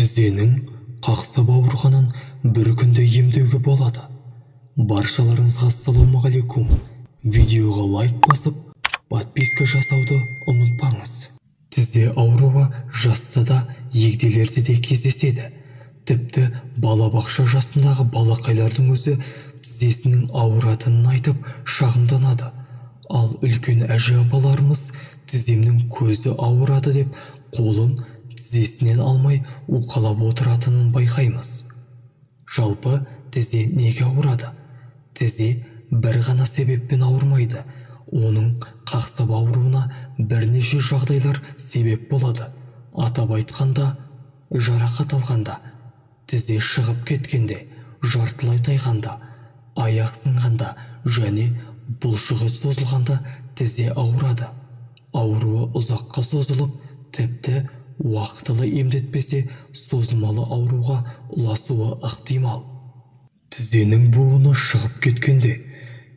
Тізенің қақсап ауырғанын бір күнде емдеуге болады. Баршаларыңызға ассалаумағалейкум. Видеоға лайк басып, подписка жасауды ұмытпаңыз. Тізе ауруы жаста да, егделерде де кездеседі. Тіпті балабақша жасындағы балақайлардың өзі тізесінің ауыратынын айтып шағымданады. Ал үлкен әже апаларымыз тіземнің көзі ауырады деп қолын тізесінен алмай уқалап отыратынын байқаймыз. Жалпы тізе неге ауырады? Тізе бір ғана себеппен ауырмайды. Оның қақсап ауыруына бірнеше жағдайлар себеп болады. Атап айтқанда, жарақат алғанда, тізе шығып кеткенде, жартылай тайғанда, аяқ сынғанда және бұлшық ет созылғанда тізе ауырады. Ауруы ұзаққа созылып, тіпті уақытылы емдетпесе созылмалы ауруға ұласуы ықтимал. Тізенің буыны шығып кеткенде,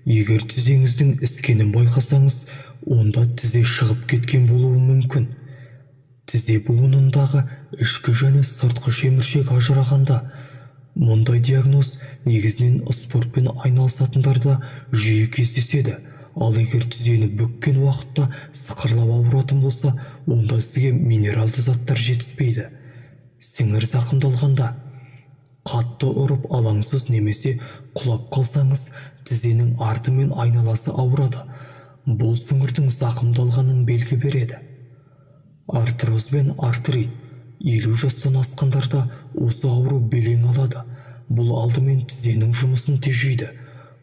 егер тізеңіздің іскенін байқасаңыз, онда тізе шығып кеткен болуы мүмкін. Тізе буынындағы ішкі және сыртқы шеміршек ажырағанда, мұндай диагноз негізінен спортпен айналысатындарда жиі кездеседі. Ал егер тізені бүккен уақытта сықырлап ауыратын болса, онда сізге минералды заттар жетіспейді. Сіңір зақымдалғанда, қатты ұрып алаңсыз немесе құлап қалсаңыз, тізенің арты мен айналасы ауырады. Бұл сіңірдің зақымдалғанын белгі береді. Артроз бен артрит. 50 жастан асқандарда осы ауру белең алады. Бұл алдымен тізенің жұмысын тежейді.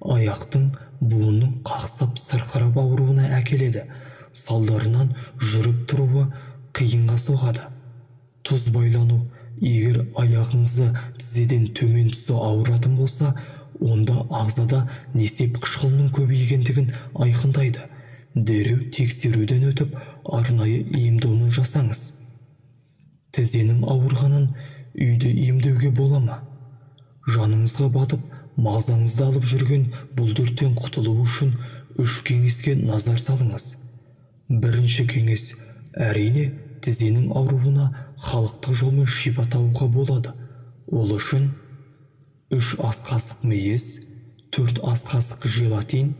Аяқтың буынның қақсап сырқырап ауруына әкеледі. Салдарынан жүріп тұруы қиынға соғады. Тұз байлану. Егер аяғыңызды тізеден төмен тұсы ауыратын болса, онда ағзада несеп қышқылының көбейгендігін айқындайды. Дереу тексеруден өтіп, арнайы ем-домын жасаңыз. Тізенің ауырғанын үйде емдеуге бола ма? Жаныңызға батып, мазаңызды алып жүрген бұл дерттен құтылу үшін үш кеңеске назар салыңыз. Бірінші кеңес, әрине, тізенің ауруына халықтық жолмен шипа табуға болады. Ол үшін 3 ас қасық мейіз, 4 ас қасық желатин,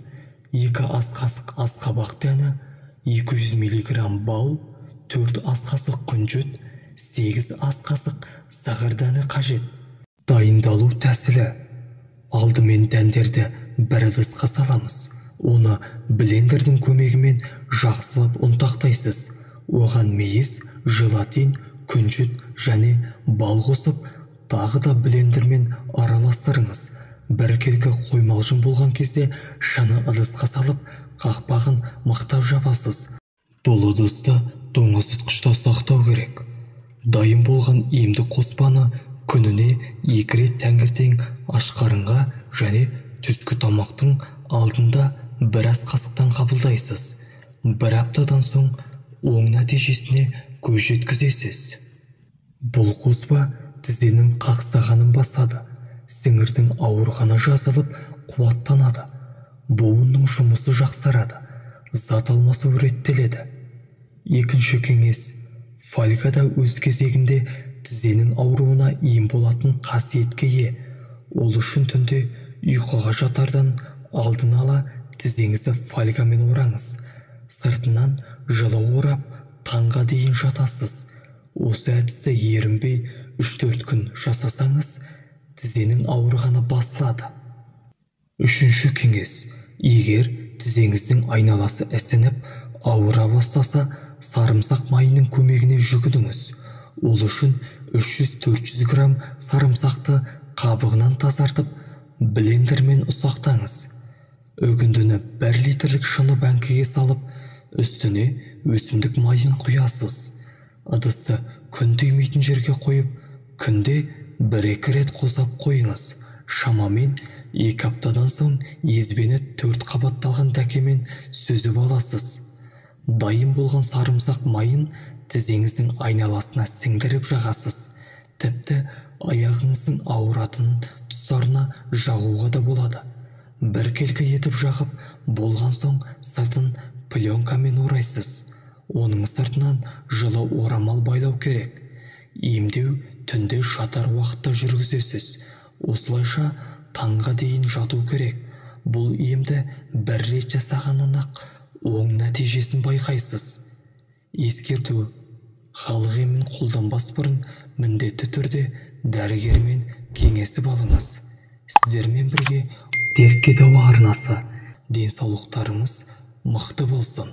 2 ас қасық асқабақ дәні, 200 мг бал, 4 ас қасық күнжіт, 8 ас қасық зығыр дәні қажет. Дайындалу тәсілі. Алдымен дәндерді бір ыдысқа саламыз. Оны блендердің көмегімен жақсылап ұнтақтайсыз. Оған мейіз, желатин, күнжіт және бал қосып, тағы да блендермен араластырыңыз. Біркелкі қоймалжың болған кезде шыны ыдысқа салып, қақпағын мықтап жабасыз. Бұл ыдысты тоңазытқышта сақтау керек. Дайын болған емді қоспаны күніне 2 рет таңертең аш қарынға және түскі тамақтың алдында бір ас қасықтан қабылдайсыз. Бір аптадан соң оң нәтижесіне көз жеткізесіз. Бұл қоспа тізенің қақсағанын басады, сіңірдің ауырғаны жазылып, қуаттанады, буынның жұмысы жақсарады, зат алмасу реттеледі. Екінші кеңес, фольга да өз кезегінде тізенің ауруына ем болатын қасиетке ие. Ол үшін түнде ұйқыға жатардан алдын ала тізеңізді фольгамен ораңыз. Сыртынан жылы орап, таңға дейін жатасыз. Осы әдісті ерінбей 3-4 күн жасасаңыз, тізенің ауырғаны басылады. Үшінші кеңес, егер тізеңіздің айналасы ісініп, ауыра бастаса, сарымсақ майының көмегіне жүгініңіз. Ол үшін 300-400 грамм сарымсақты қабығынан тазартып, блендермен ұсақтаңыз. Үгіндіні 1 литрлік шыны бәңкіге салып, үстіне өсімдік майын құясыз. Ыдысты күн тимейтін жерге қойып, күнде 1-2 рет қосап қойыңыз. Шамамен 2 аптадан соң езбені 4 қабатталған дәкемен сүзіп аласыз. Дайын болған сарымсақ майын тізеңіздің айналасына сіңдіріп жағасыз. Тіпті аяғыңыздың ауыратын тұстарына жағуға да болады. Біркелкі етіп жағып болған соң сыртын пленкамен орайсыз. Оның сыртынан жылы орамал байлау керек. Емдеу түнде жатар уақытта жүргізесіз. Осылайша таңға дейін жату керек. Бұл емді бір рет жасағаннан-ақ оң нәтижесін байқайсыз. Ескерту: халық емін қолданбас бұрын міндетті түрде дәрігермен кеңесіп алыңыз. Сіздермен бірге Дертке дауа арнасы. Денсаулықтарыңыз мықты болсын.